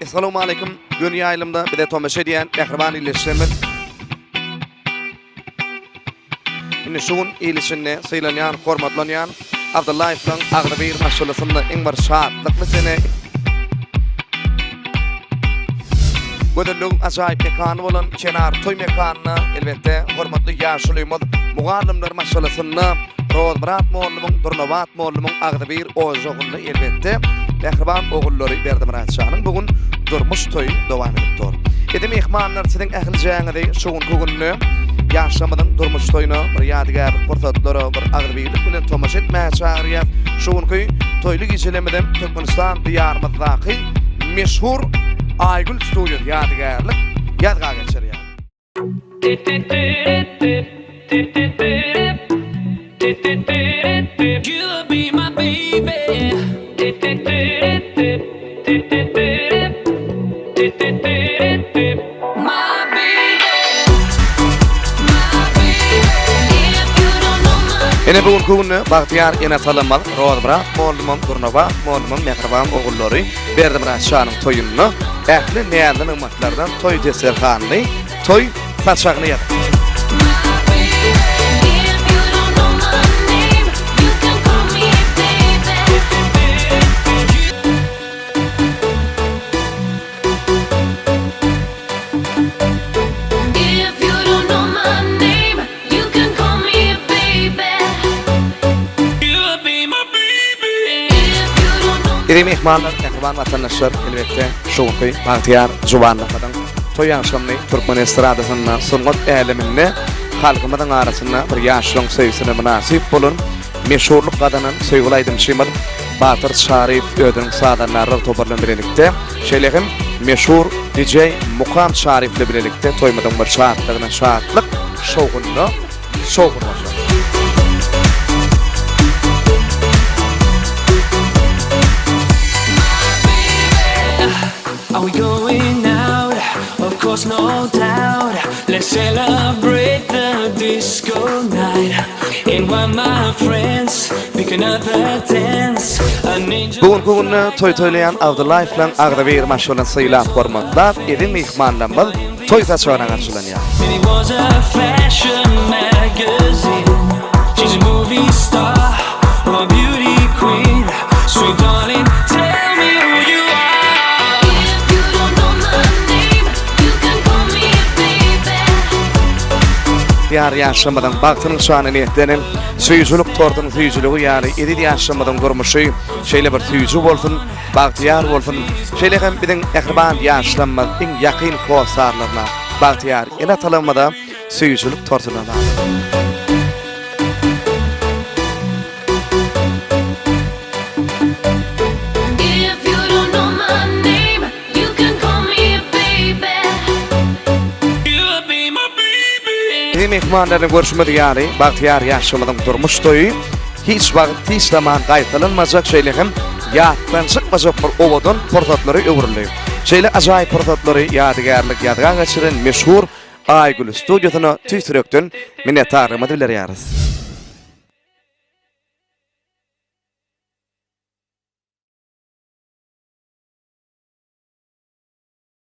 Essalawmaleýkim göni ýaýlymda bize tomaşa edýän mähriban ildeşlerimiz. Indi şu gün il içinde sylanýan, hormatlanýan Abdyllaýewlaryň agzybir maşgalasynda iň bir şatlykly sene. Gözelligiň ajaýyp mekany bolan Kenar toý mekanynda elbetde hormatly ýaşulymyz mugallymlar maşgalasynda Rozmyrat mollumyň, Durnabat mollumyň agzybir ojagynda elbetde mähriban ogullary Berdimyrat şanyň bu gün durmuş toýy dowam edip dur. Indi myhmanlar siziň ählijäňizi şu günki günde ýaşlarymyzyň durmuş toýuna bir ýadygärlik pursatlara bir agzybirlik bilen tomaşa etmäge çagyrýas. Şu günki toýly gijelemizem Türkmenistan diýarymyzdaky meşhur Aýgül studiýasy ýadygärlik ýazga geçirýär. Ine bu günki günde bagtyýar ene-atalarymyz Rozmyrat mollumyň, Durnabat mollumyň mähriban ogullary Berdimyrat şanyň toýunda ähli näzli nygmatlardan toý desterhanyny, toý saçagyny ýazyp. Eziz myhmanlar, mähriban watandaşlar, elbetde, şu günki bagtyýar juwanlarymyzyň toý agşamyny türkmen estradasynda, sungat äleminde halkymyzyň arasynda bir ýaşlaryň söýgüsine mynasyp bolan, meşhurlyk gazanan söýgüli aýdymçymyz Batyr Çaryýew özüniň sazandarlar topary bilen bilelikde, şeýle hem meşhur DJ Mukam Çaryýew bilen bilelikde toýumyzyň bir şatlygyna şatlyk, şowhunyna şowhun goşar. Are we going out? Of course no doubt Let's celebrate the disco night Invite my friends Pick another dance An angel Bu günki günde toý toýlaýan Abdyllaýewlaryň agzybir maşgalasyny sylap hormatlap, eziz myhmanlarymyz toý saçagyna garşylanýar. Maybe was a fashion magazine She's a movie star or a beauty queen Sweet darling, tell me who you are If you don't know my name, you can call me baby. Ýar ýaşlarymyzyň bagtynyň şany niýetlenen Söýüjilik tortunyň süýjüligi ýaly eziz ýaşlarymyzyň durmuşy şeýle bir süýji bolsun, bagtyýar bolsun! Şeýle hem biziň mähriban ýaşlarymyz iň ýakyn hossarlaryna, bagtyýar ene-atalarymyza söýüjilik tortuny dadyň! If you don't know my name, you can call me baby. You'll be my baby Biziň myhmanlaryny görşümiz ýaly, bagtyýar ýaşlarymyzyň durmuş toýy hiç wagt, hiç zaman gaýtalanmajak, şeýle hem ýatdan çykmajak bir owadan pursatlara öwrüldi. Şeýle ajaýyp pursatlary ýadygärlik ýazga geçiren meşhur Aýgül studiýasyna tüýs ýürekden minnetdarlygymyzy bildirýäris.